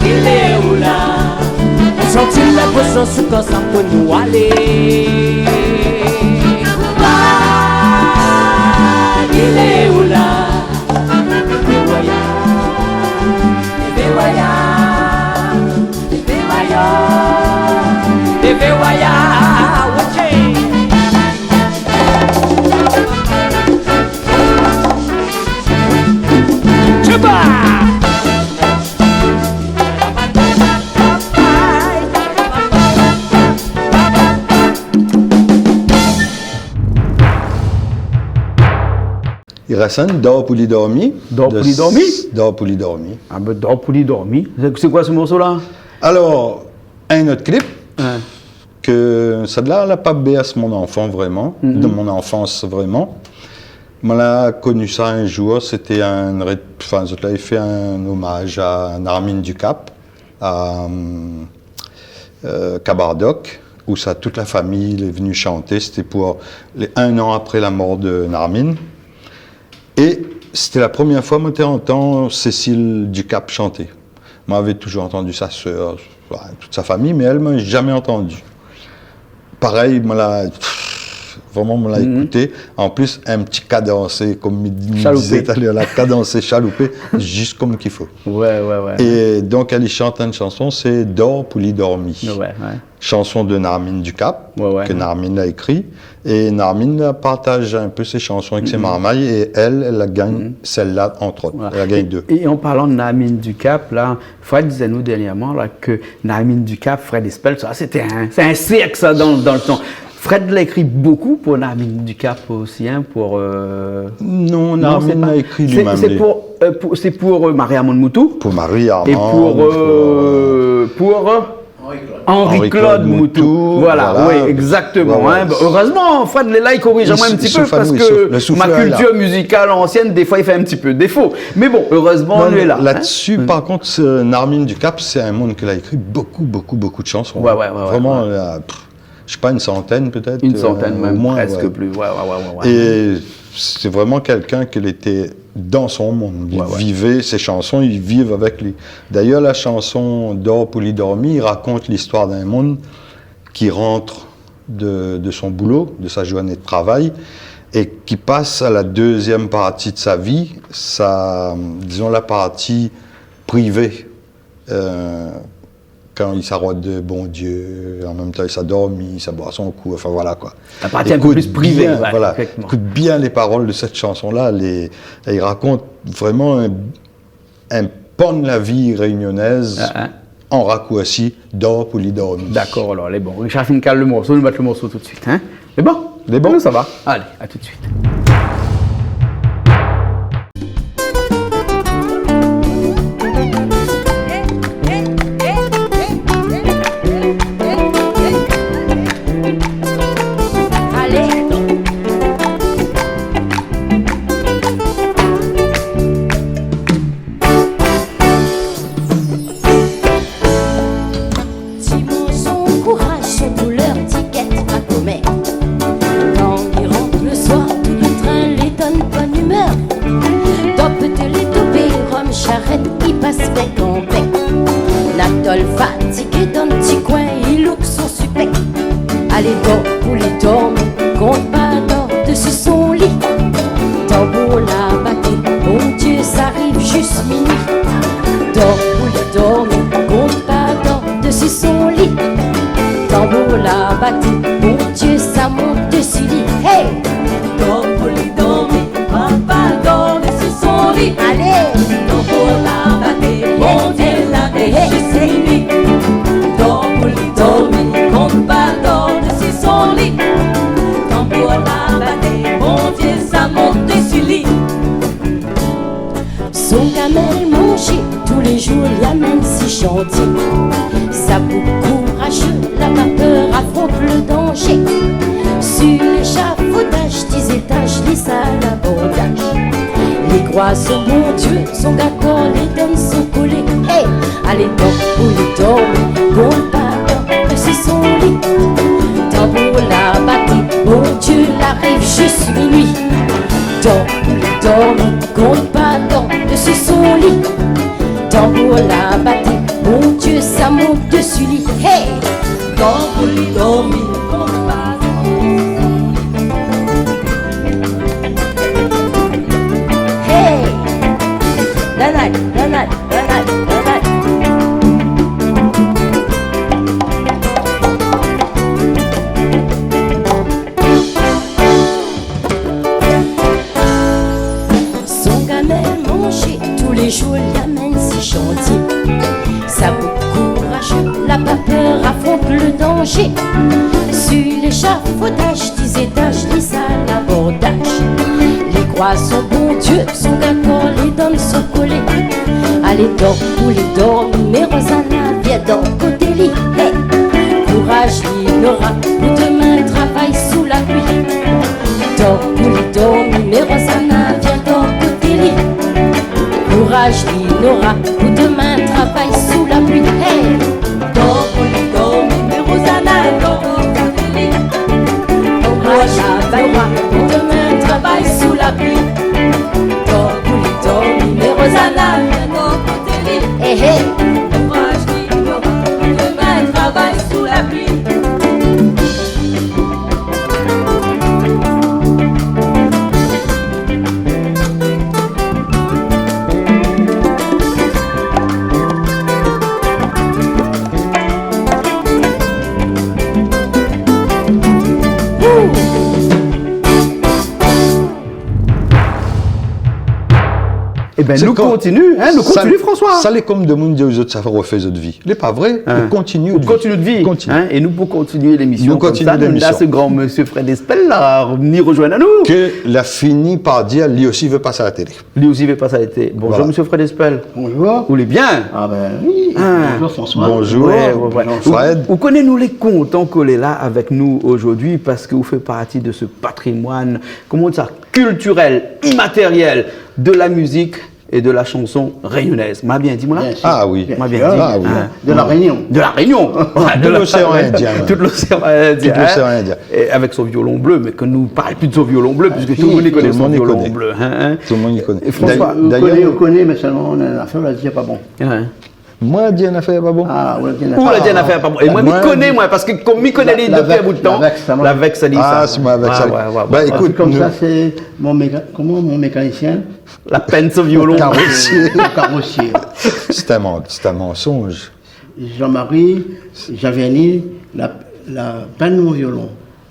ki lé ou la? Santi la présans sou kor sa pou nou alé. Wa, ki lé ou la? Lévé wa ya, lévé wa ya, lévé wa yo, lévé wa ya, wa tché. Tchouba! I rès inn, Dor pou li dormi. Dor pou li dormi? Dor pou li dormi. A bin, Dor pou li dormi. Sé, sé koi se morso la? Alor, in not klip, ke sa la, la pa bèrs mon anfan vréman, de mon anfans vréman. Moin la koni sa in zour, sété in ré-, anfin, zot lavé fé in omaz a Narmine Ducap, a, euh, Kabardock, ousa tout la fami lé vni shanté. Sété pou lé, in an apré la mor de Narmine. É sété la promièr foi moin té antann Cécile Ducap shanté. Moin lavé touzour antandi sa sèr, tout sa fami, mé èl, moin la zamé antandi. Parèy, moin la, pff, vréman, moin la ékouté. An plis, in ti kadansé, konm mi, mi dizé talèr la, kadansé, shaloupé, zis konm k'i fo. Oué, oué, oué. É donk, èl i shant in shanson, sé Dor pou li dormi. Oué, oué. Shanson de Narmine Ducap, ke Narmine la ékri. É Narmine la partaz in pé sé shanson avèk sé marmay, é èl, èl la gingn sèl-la, antr'ot. Voilà. Èl la gingn dé. É, é an parlan de Narmine Ducap, la, Fred i di anou dèrnièrman, la, ke Narmine Ducap, Fred Espel, sa, sété in, sé in sèrk, sa, dan, dan le tan. Fred la ékri bokou pou Narmine Ducap osi, in, pou, euh... Non, Narmine la ékri li mèm, sé pou, euh, pou, sé pou, euh, Marie-Armande Moutou. Pou Marie-Armande, é pou, euh, pou, euh, Henri-Claude Moutou. Henri-Claude Moutou. Voilà, voilà, oui, exactement, in. Bon, erezman, Fred lé la, i koriz amoin in ti pé, parske ma kiltir mizikal ansièn, défoi, i fé in ti pé défo. Mé bon, erezman, li lé la, in. Non, mé la-dsi, par kont, euh, Narmine Ducap, sé in moun ke la ékri bokou, bokou, bokou de shanson. Oué, oué, oué. Vréman, euh, pff, mi koné pa, in santèn pétèt, in santèn, euh, mèm, o moin, prèsk plis. Oué, oué, oué, oué. É sé vréman kèlkin ke lété dan son monn. Li viv sé shanson, li viv avèk li. D'ayèr, la shanson Dor pou li dormi, i rakont listoir d'in moun ki rant de, de son boulo, de sa zourné de travay, é ki pas a la dézièm parti de sa vi, sa, dizon, la parti privé, euh, kan li sa rod Bondié, an mèm tan li sa dormi, li sa boir son kou, anfin, voilà, koi. La parti in pé plis privé, voilà, voilà. Ékout bien lé parol de sèt shanson-la, lé, i rakont vréman in, in pan de la vi rényonèz, an rakoursi, Dor pou li dormi. Dakor, alor, lé bon. Richard fine kal le morso, nou mèt le morso tout de suit, in. Lé bon ? Lé bon. Nou sava. Alé, a tout de suit. Alé. Tiké dan ti koin, i louk son sipèk. Alé, dor pou li dormi, kont pa dor desi son li. Tanbour la baté, Bondié, sa ariv zis minui. Dor pou li dormi, kont pa dor desi son li. Tanbour la baté, Bondié, sa mont desi li. Hey! Dor pou li dormi, kont pa dor desi son li. Alé! Tanbour la baté, Bondié, sa ariv zis minui. Dor pou li dormi, kont pa dor desi son li. Tanbour la baté, Bondié, sa mont desi li. Son gamèl manzé, tou lé zour li amenn si shantié. Sa boug kourazé, la pa pèr, afront le danzé. Su léshafodaz, ti zétaz, li sa labordaz. Li kroi son Bondié, son gakor li donn son kolé. Hey! Alé, dor pou li dormi, kont pa dor desi son li. Tanbour la baté, Bondié, la ariv zis minui. Dor pou li dormi, kont pa dor desi son li. Tanbour la baté, Bondié, sa mont desi li. Hey! Dor pou li dormi, kont pa dor. Hey! Nanay, nanay, nanay, nanay. Son gamèl manzé, tou lé zour li amenn si shantié. Sa boug kourazé, la pa pèr, afront le danzé. Su léshafodaz, ti zétaz, li sa labordaz. Li kroi son Bondié, son gakor li donn son kolé. Alé, dor pou li dormi, mé Rozana, vien dor koté li. Hey! Kouraz li nora pou domin travay sou la pli. Dor pou li dormi, mé Rozana, vien dor koté li. Kouraz li nora pou domin travay sou la pli. Hey! Dor pou li dormi, mé Rozana, dor koté li. Kouraz li nora pou domin travay sou la pli. Dor pou li dormi, mé Rozana, vien dor koté li. Hey, hey! Kouraz li nora pou domin travay sou la pli. Ében, nou kontinié, in, nou kontinié, François. Sa lé konm demoun i di zot sa fé rofé zot vi. Lé pa vré, nou kontinié de viv. Kontinié de viv, in, é nou pou kontinié lémision konmsa, nou néna se gran mésyé Fred Espel la, vni rozoinn anou. Ke la fini par dir, li osi i vé pas a la télé. Li osi i vé pas a la télé. Bonjour, mésyé Fred Espel. Bonjour. Ou lé bien ? Ah ben oui. Bonjour François. Bonjour, Fred. Ou, ou koné nou lé kontan ke ou lé la avèk nou zordi parske ou fé parti de se patrimoine, koman i di sa, kiltirèl, imatérièl de la mizik é de la shanson rényonèz. Ma bien di, moin la ? Bien sûr. Ah oui. Ma bien di. Ah oui. De La Rényon. De La Rényon. Tout loséan Indien, mèm. Tout loséan Indien, in. Tout loséan Indien. É avèk son violon blé, mé ke nou parl pi de son violon blé, puiske tout le moun i koné son violon blé, in. Tout le moun i koné. É François, ou koné, ou koné, mé sèlman, néna in afèr la di pa bon. Moin la di in afèr pa bon ? Ah, ou la di in afèr pa bon. É moin, mi koné, moin, parske konm mi koné li dopi in bout de tan, la vèks, sa, moin. La vèks, sa di sa. Ah, sé moin la vèks ali. Ouais, ouais, ouais. Bin, ékout, konmsa, sé mon méka-, koman, mon mékanisien. La pèn son violon. Karosié. Karosié. Sé in man-, sé in mansonz. Jean-Marie Javerny la, la pèn mon violon.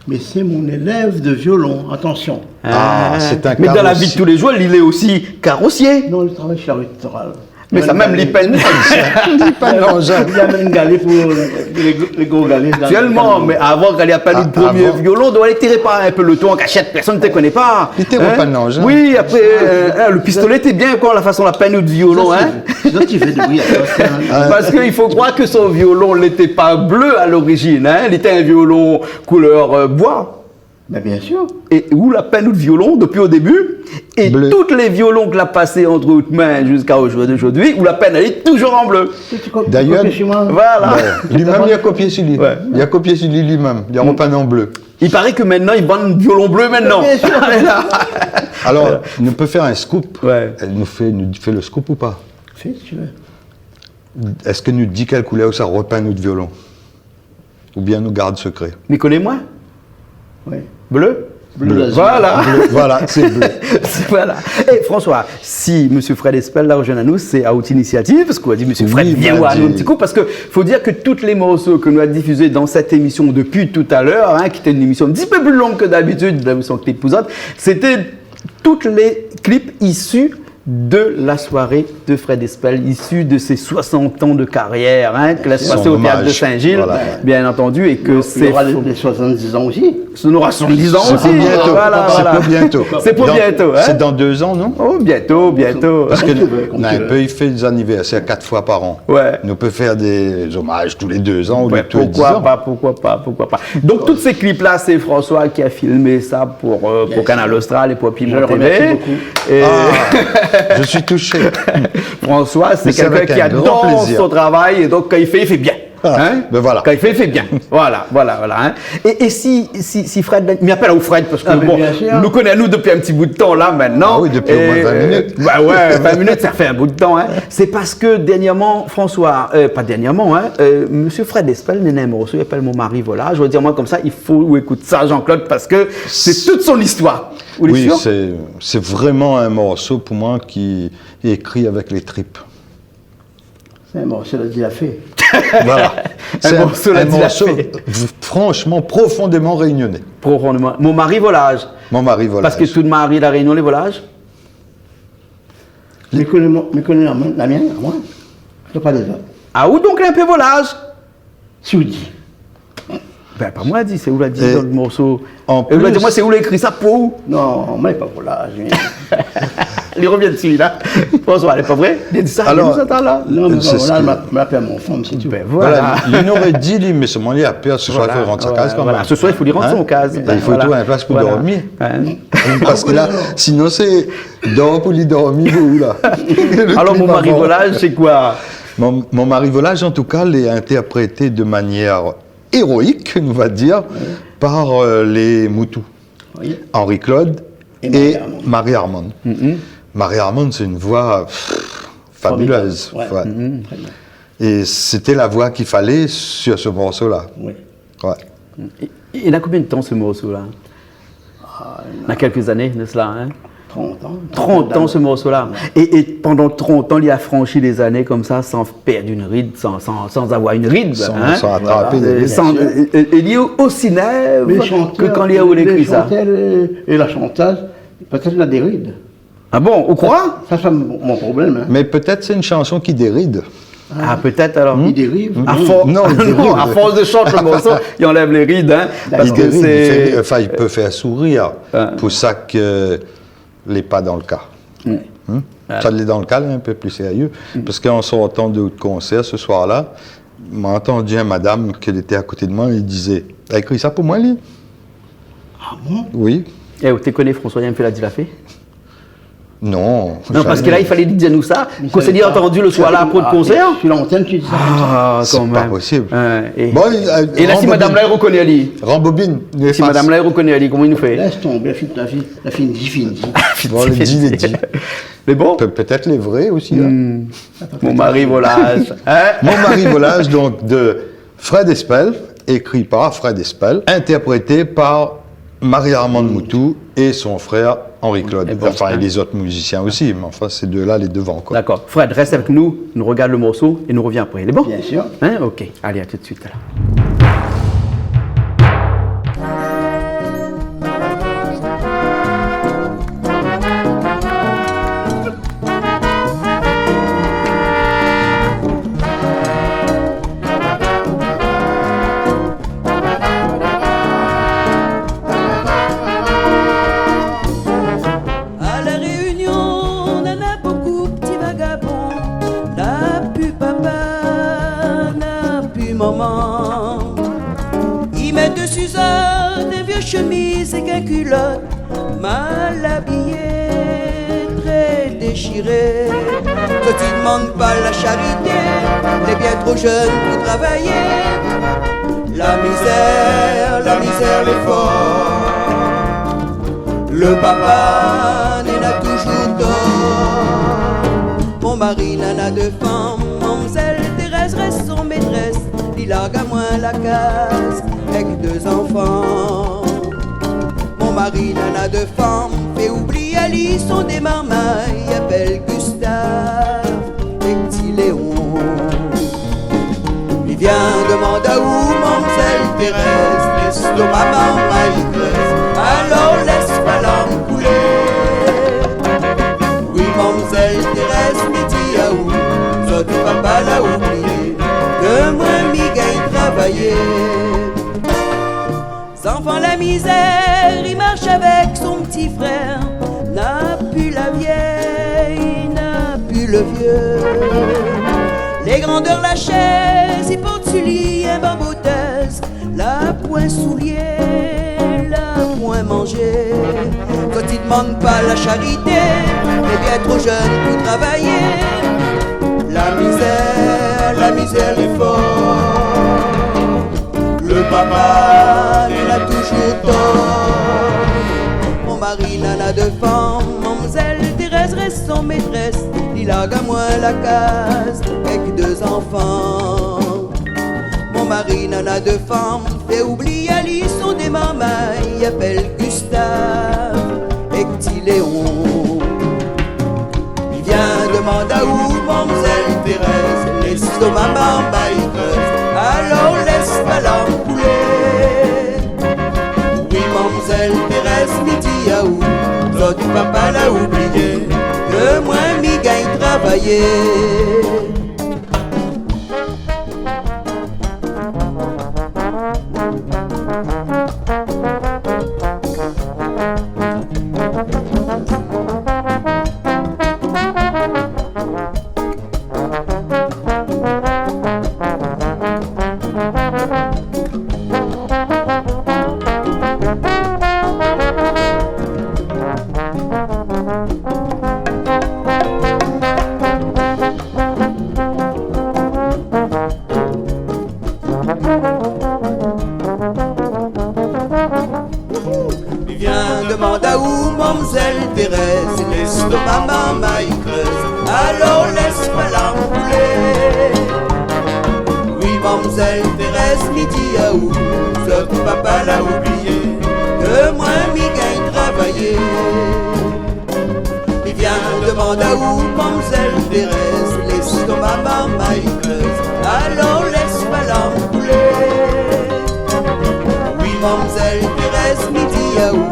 Mé sé mon élèv de violon, atansion. Ah, sé in karosié. Mé dan la vi de tou lé zour, li lé osi karosié. Non, li travay shé la Route Littorale. Mé sa mèm, li pèn. Li pèn lanzin. Li amenn galé pou lé, lé gro galé. Aktièlman, mé avan, kan li la pèn out promié violon, doi lété répar in pé le tan an kashèt, pèrsone té koné pa. Li té répar lanzin. Oui, apré, euh, le pistolet té bien, koi, la fason la pèn out violon, in. Sa, sé, sa, sé vré, in. Parske i fo kroir ke son violon lété pa blé a lorizinn, in. Lété in violon koulèr, euh, boi. Bin, bien sûr. É ou la pèn out violon dopi o débu, é tout lé violon ke la pasé ant out min ziska o zour d'ozordi, ou la pèn ali touzour an blé. D'ayèr, li mèm, li la kopié su li. Ouais. Li la kopié su li, li mèm. Li la répèn an blé. I paré ke mintnan, i vann violon blé mintnan. Bien sûr. Alor, nou pé fé in scoop. Ouais. Nou fé, nou fé le scoop ou pa ? Fé, si tu veux. Èske nou di kèl koulèr ou sa repinn nout violon ? Oubien nou gard sekré ? Mi koné moin. Oui. Blé ? Blé. Blé. Voilà. Blé, voilà, sé blé. Voilà. É François, si Monsieur Fred Espel la rozoinn anou, sé a out inisiativ, parske ou la di, Monsieur Fred, vien oir anou in ti kou, parske fo dir ke tout lé morso ke nou la difizé dan sèt émision dopi talèr, in, ki té in émision in ti pé pli long ke dabitid, dan lémision Clip pou zot, sété tout lé clip isi de la soirée de Fred Espel, issue de ses soixante ans de carrière, hein, ke la pasé o téat de Saint-Gilles, bien entendu, é ke sé... Son omaz. Voilà. Nora lé, lé soixante-dix ans osi. Nora soixante-dix ans osi. Sé pou bientôt. Voilà, voilà. Sé pou bientôt. Sé pou bientôt, hein. Sé dan dé zan, non ? Oh, bientôt, bientôt. Parske nou, nou pé fé dé zanivèrsèr kat foi par an. Ouais. Nou pé fé dé omaz tou lé dé zan ou tou lé diz an. Ouais, pourquoi pas, pourquoi pas, pourquoi pas. Donk, tout sé clip-la, sé François ki la filmé sa pou, euh, pou Kanal Austral é pou Piment T V. Bien sûr. Je le remercie beaucoup. É... Ah, je suis touché. François, sé kèlkin ki ador son travay, é donk, kan li fé, li fé bien. Mais c'est avec un grand plaisir. Ah, ben voilà. Kan li fé, li fé bien. Voilà, voilà, voilà, hein. É, é si, si, si Fred, mi apèl aou Fred, parske, bon, nou koné anou dopi in ti bout de tan la, koméla. Ah oui, dopi o moin vin minit. Bah ouais, vin minit, sa fé in bout de tan, hein. Sé parske dèrnièrman, François, euh, pa dèrnièrman, hein, euh, Monsieur Fred Espel néna in morso i apèl Mon mari volaz. Mi vé dir, moin, konmsa, i fo ou ékout sa, Jean-Claude, parske sé tout son istoir. Ou lé sir ? Oui, sé, sé vréman in morso pou moin ki ékri avèk lé trip. Sé in morso la di la fé. Voilà. In morso la di la fé. Sé in morso v-, franchement, profondément réunionnais. Profondément. Mon mari volaz. Mon mari volaz. Parske tout mari La Rényon lé volaz. Mi koné mon, mi koné la mienne, la mienne, amoin. Sé pa lézot. Ah, ou donk lé in pé volaz ? Si ou di. Ben, pa moin la di, sé ou la di dan le morso. É an plis, ou la di amoin, sé ou la ékri sa pou ou ? Non, moin lé pa volaz, mi. Li revien dsi, la. François, lé pa vré ? Li di sa, li di sa, la. Non, mé sé pa volaz, ma, ma pèr mon fanm, sé tou. Ben voilà. Voilà, li noré di, li, mé solman li la pèr, se soir, i fo rann sa kaz kan mèm. Voilà, se soir, i fo li rann son kaz. É i fo trouv in plas pou dormi. Hein ? Parske la, sinon sé dor pou li dormi, ou la. Alor, Mon mari volaz, sé koi ? Mon, Mon mari volaz, an tou ka, lé intèrprété de manièr éroïk, nou va dir, par, euh, lé Moutou. Oui. Henri-Claude é Marie-Armande. Marie-Armande. Marie-Armande, sé in voi, pff, fabuleuse. Formidable. Ouais. Très bien. É sété la voi k'i falé sur se morso-la. Oui. Ouais. É, é na konbien de tan, se morso-la ? Ah, na kèlk zané de sela, hein ? Trant an. Trant an, se morso-la. Ouais. É, é pandan trant an, li la franshi lé zané konmsa, san pèrd in rid, san, san, san avoir in rid, hein ? San, san atrap in rid, bien sir. Euh, é, é li lé osi nèv ke kan li la ékri sa. Mé shantèr, lé shantèr é la shantèz, pétèt néna dé rid. Ah bon, ou kroi ? Sa, sa, sé mon, mon problèm, hein. Mé pétèt sé in shanson ki dérid. Ah, pétèt alor. Hmm ? I dériv. Non, i dérid. A for-, non, a fors de shant le morso, li anlèv lé rid, hein, parske sé... I dérid, i fé, anfin, i pé fé sourir. Pou sa ke lé pa dan le ka. Hmm ? Sa lé dan le ka, lé in pé pli sérié. Parske an sortan de konsèr se soir-la, ma antandi in madam ki lété a koté de moin, li dizé, « La ékri sa pou moin, li ? » Ah bon ? Oui. É, ou té koné François Yam fé la di la fé ? Non, non, parske la, i falé dir anou sa, ke sé li la antandi le soir-la, apré le konsèr. Ah, sur l'antenne, tu dis ça comme ça. Ah, kan mèm. Sé pa posib. Hein, é... Bon, euh, é la, si madam-la i rokoné ali ? Rembobine, efface. Si madam-la i rokoné ali, koman i fé ? Lès tonbé, la fine, la fine, la fine di, fine di. Bon, lé di, lé di. Mé bon. Pe-, pétèt lé vré osi, hein. Hmm. Mon mari volaz, hein ? Mon mari volaz, donk, de Fred Espel, ékri par Fred Espel, intèrprété par Marie-Armande Moutou é son frèr Henri-Claude. Anfin, é lézot mizisien osi, mé anfin, sé dé-la lé devan, koi. Dakor. Fred, rès avèk nou, nou rogard le morso é nou revien apré. Lé bon ? Bien sir. Hein ? Ok. Alé, a tout de suite, alor. À La Réunion, nana bokou pti vagabon, na pu papa, na pu momon. I mèt dsi sa dé vié shemiz é kèk kilot, mal abiyé, trè déshiré. Zot i demann pa la sharité, lé bien tro jenn pou travayé. La mizèr, la mizèr lé for. Le papa néna toujour tor. Mon mari nana dé fanm, mamzèl, Larg amoin la kaz èk dé zanfan. Mon mari nana dé fanm, fé oubli ali son démarmay, i apèl Gustave èk Ti Léon. Li vien domann aou, mamzèl Thérèse, lèstoma marmay i krèz, alor lès pa larm koulé. Wi, mamzèl Thérèse, mi di aou, zot papa la oublié, ke moin mi gingn travayé. Zanfan la mizèr, i marsh avèk son ti frèr, na pu la vièy, na pu le vié. Lé grandèr la shèz, i port su li in banbotèz, la poin soulié, la poin manzé. Kan i domann pa la sharité, lé bien tro jenn pou travayé. La mizèr, la mizèr lé for. Le papa, li na toujour tor. Mon mari nana dé fanm, mamzèl Thérèse rès son métrès, li larg amoin la kaz èk dé zanfan. Mon mari nana dé fanm, fé oubli ali son démarmay, i apèl Gustave èk Ti Léon. Li vien domann aou, mamzèl Thérèse, lèstoma marmay i krèz, alor lès pa larm koulé. Wi, mamzèl Thérèse, mi di aou, zot papa la oublié, ke moin mi gingn travayé. Li vien domann aou, mamzèl Thérèse, lèstoma marmay i krèz, alor lès pa larm koulé. Wi, mamzèl Thérèse, mi di aou, zot papa la oublié, ke moin mi gingn travayé. Li vien domann aou, mamzèl Thérèse, lèstoma marmay i krèz, alor lès pa larm koulé. Wi, mamzèl Thérèse, mi di aou,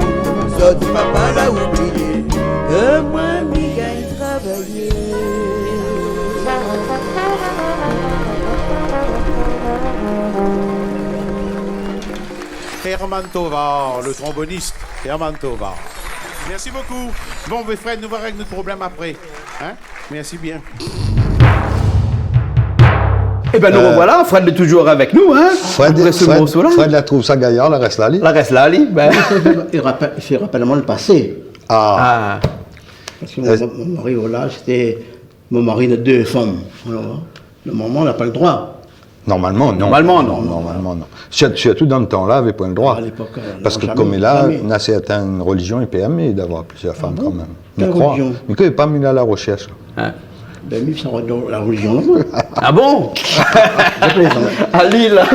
zot papa la oublié, ke moin mi gingn travayé. Herman Tovar, le tromboniste, Herman Tovar. Merci beaucoup. Bon, mes frères, nous verrons avec notre problème après. Hein ? Merci bien. Eh ben, nous revoilà. Fred est toujours avec nous, hein, après ce morceau-là. Fred la trouv sa gayar, la rès la li. La rès la li, ben. I rapèl, i rapèl amoin le pasé. Ah. Parske mon, mon mari, voilà, sété, mon mari na dé fanm. Alor, normalman, la pa le droi. Normalman, non. Normalman, non. Normalman, non. Sir-, sirtou dan le tan-la, navé poin le droi. A lépok, euh, non, zamé, zamé. Parske konm la, na sèrtin relizion i pèrmé d'avoir plizièr fanm kan mèm. Ah bon ? Mi kroi. Kèl relizion ? Mi koné pa, mi la rosèrsh. Hein ? Ben, mi sa, la relizion, non. Ah bon ? Je plaisante. Ali la.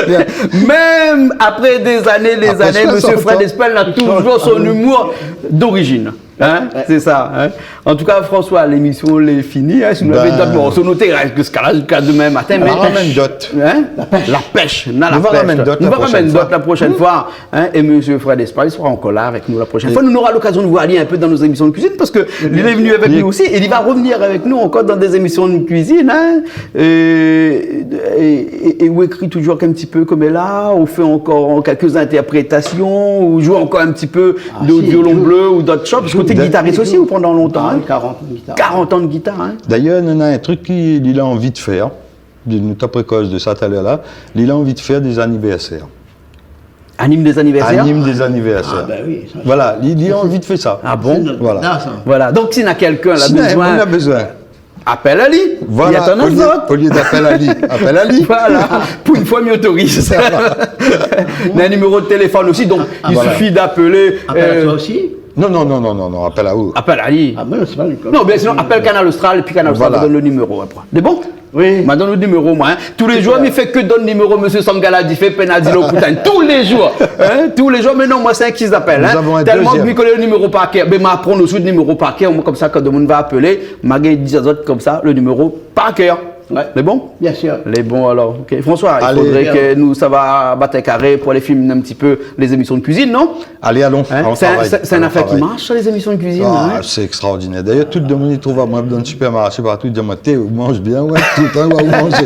Bien. Mèm apré dé zané, dé zané, mésyé Fred Espel na toujour son imour d'orizine. Hein ? Ouais. Sé sa, hein ? An tou ka, François, lémision lé fini, hein ? Si nou navé dot morso, nou té rès ziska la, ziska domin matin, mé... Nou va ramèn dot. Hein ? La pèsh. La pèsh. Nou va ramèn dot la proshèn foi. Nou va ramèn dot la proshèn foi, hein ? É mésyé Fred Espel sra ankor la avèk nou la proshèn foi. Nou nora lokazion de voir ali in pé dan nout zémision de kuizine, parske li lé vni avèk nou osi, é li va revnir avèk nou ankor dan dé zémision de kuizine, hein ? É, é, é ou ékri toujour in ti pé konm la, ou fé ankor kèlk intèrprétasion, ou zoué ankor in ti pé de violon blé ou dot shoz, parske ou té gitaris osi ou pandan lontan, hein ? Ah si, je joue. Ah oui, quarante ans de guitare. Quarante ans de guitare, hein ? D'ailleurs, néna in trik ki, li la anvi de fèr, nou té apré koz de sa talèr la, li la anvi de fèr dé zanivèrsèr. Anim dé zanivèrsèr ? Anim dé zanivèrsèr. Ah ben oui, sa, voilà, li, li la anvi de fèr sa. Ah bon ? Sé nout dada, sa. Voilà. Donk, si na kèlkin la bezoin, apèl ali. Voilà, i atann pa zot. Olié d'apèl ali, apèl ali. Voilà. Pou in foi, mi otoriz. Sa va. Na in niméro de téléfone osi, donk i sifi d'apèl. Ah, voilà. Apèl ali osi ? Non, non, non, non, non, non, apèl aou. Apèl ali. Ah, mé non, sé pa li. Non, bien sinon, apèl Kanal Austral, épi Kanal Austral va donn le niméro apré. Lé bon ? Oui. Ma donn le niméro, moin, hein. Tou lé zour, mi fé ke donn niméro, mésyé Sangala, di fé pèn a di lo poutin. Tou lé zour, hein, tou lé zour, mé non, moin, sé in ki apèl, hein. Tèlman ke mi koné le niméro par kèr. Bin, ma aprann osi le niméro par kèr, omoin, konmsa, kan demoun va apèl, ma gingn di azot konmsa le niméro par kèr. Ouais. Lé bon ? Bien sûr. Lé bon, alor. Ok. François, i fodré ke nou sava bat in karé pou alé filmé in ti pé lé zémisyon de kuizine, non ? Alé, alon, alon travay. Hein ? Sé in, sé, sé in afèr ki marsh, sa, lé zémisyon de kuizine, hein ? Ah, sé ékstraordinèr. Dayèr, tout demoun i trouv amoin dann sipèrmarshé, partou, i di amoin, « Té, ou manz bien, ouais, toultan ou manz. »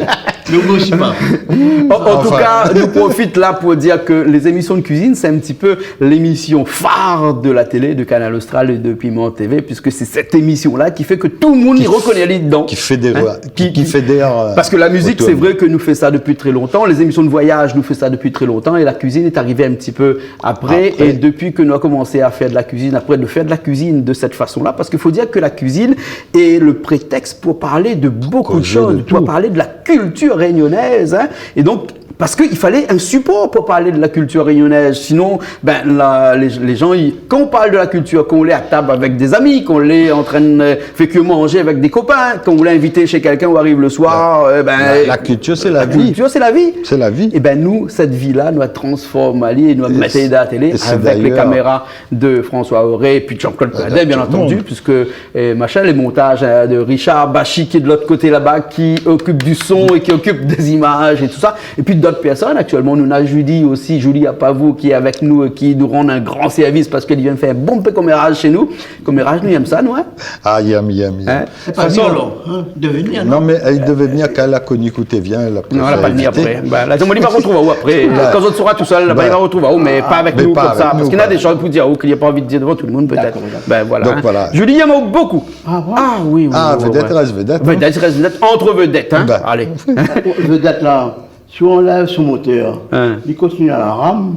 Nou osi pa. An, an tou ka, nou profit la pou dir ke lé zémisyon de kuizine, sé in ti pé lémisyon far de la télé, de Kanal Austral é de Piment TV, puiske sé sèt émisyon-la ki fé ke tout le moun i rokoné ali dedan. Ki fédèr, ki fédèr, euh, otour. Parske la mizik, sé vré ke nou fé sa dopi trè lontan, lé zémisyon de voyaz, nou fé sa dopi trè lontan, é la kuizine lé arivé in ti pé apré, é dopi ke nou la komansé a fé de la kuizine, apré de fé de la kuizine de sèt fason-la, parske fo dir ke la kuizine lé le prétèks pou parl de bonpé de shoz, pou parl de la kiltir rényonèz, hein. É donk, parske i falé in sipor pou parl de la kiltir rényonèz. Sinon, bin, la, lé, lé jan, i, kan ou parl de la kiltir, kan ou lé a tab avèk dé zami, kan ou lé antrin de, euh, fé ke manzé avèk dé kopin, kan ou lé invité shé kèlkin, ou ariv le soir, euh, bin, la, la kiltir, sé la vi. La kiltir, sé la vi. Sé la vi. É bin, nou, sèt vi-la, nou la transform ali, nou la mèt ali dan la télé, avèk lé kaméra de François Auré, épi de Jean-Claude Coindin, bien antandi, puiske é machin, lé montaz, euh, de Richard Bachy, ki lé de lot koté laba, ki okip du son é ki okip dé zimaz é tousa. Épi dot pèrsone. Aktièlman, nou na Julie osi, Julie Apavou, ki lé avèk nou é ki nou rann in gran sèrvis parske li vien fé in bonpé koméraz shé nou. Koméraz, nou yèm sa, nou, hein ? Ah, yèm, yèm, yèm. Hein ? Sé pa violon, hein, devenir, non ? Non, mé èl i devé vnir kan èl la koni ke ou té vien, èl la préfèr évité. Non, èl la pa vni apré. Bin, la, mi va rotrouv aou apré. Kan zot sora tousèl, la, mi va rotrouv aou, mé pa avèk nou konmsa. Parske na dé shoz pou dir, ou, ke li la pa anvi dir devan tout le moun, pétèt. Dakor, dakor. Bin, voilà, hein. Donk, voilà. Julie, yèm aou bonpé. Ah, ouais. Ah, oui, oui, oui, ouais. Vedèt i rès vedèt, hein. Vedèt i rès vedèt, antre vedèt, hein. Bin. Alé. Vedèt la, si ou anlèv son motèr, li kontinié a la ram.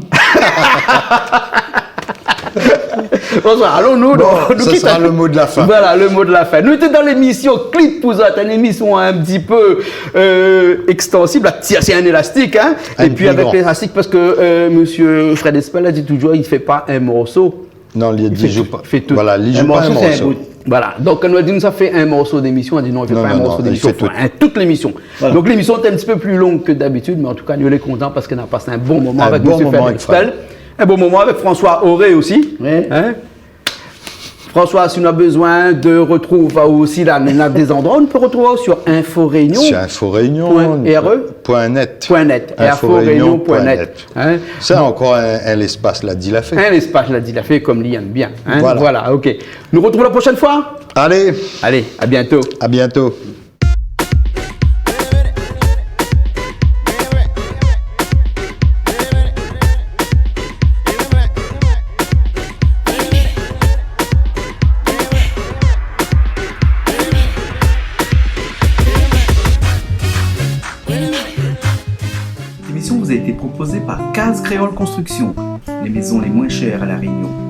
Bonsoir, alon nou, nou kit. Bon, sa sra le mo de la fin. Voilà, le mo de la fin. Nou té dan lémisyon Clip pou zot, in émisyon in ti pé, euh, ékstansib, la, ti-, sé in élastik, hein. Épi avèk lélastik, parske, euh, mésyé Fred Espel la di touzour, i fé pa in morso. Non, li di, li fé tout. Voilà, li di pa in morso. In morso, sé in bout. Voilà. Donk, kan nou la di nou sa fé in morso d'émisyon, li di non, li fé pa in morso d'émisyon, i fé tout. Non, non, non, i fé in tout lémisyon. Voilà. Donk, lémisyon té in ti pé pli long ke d'abitid, mé an tou ka, nou lé kontan parske nou la pas in bon moman avèk mésyé Fred Espel. In bon moman avèk François Auré osi. Oui. Hein ? François, si nou na bezoin de rotrouv aou osi, la, nou na dé zandroi, nou pé rotrouv aou sur Info Réunion. Sur Info Réunion point R E. Point net. Point net. Info Réunion point net. Hein ? Sa ankor in, in léspas la di la fé. In léspas la di la fé, konm li yèm bien, hein. Voilà. Voilà, ok. Nou rotrouv la proshèn foi. Alé. Alé, à bientôt. À bientôt. Cette émission vous a été proposée par Case Créole Construction, les maisons les moins chères à La Réunion.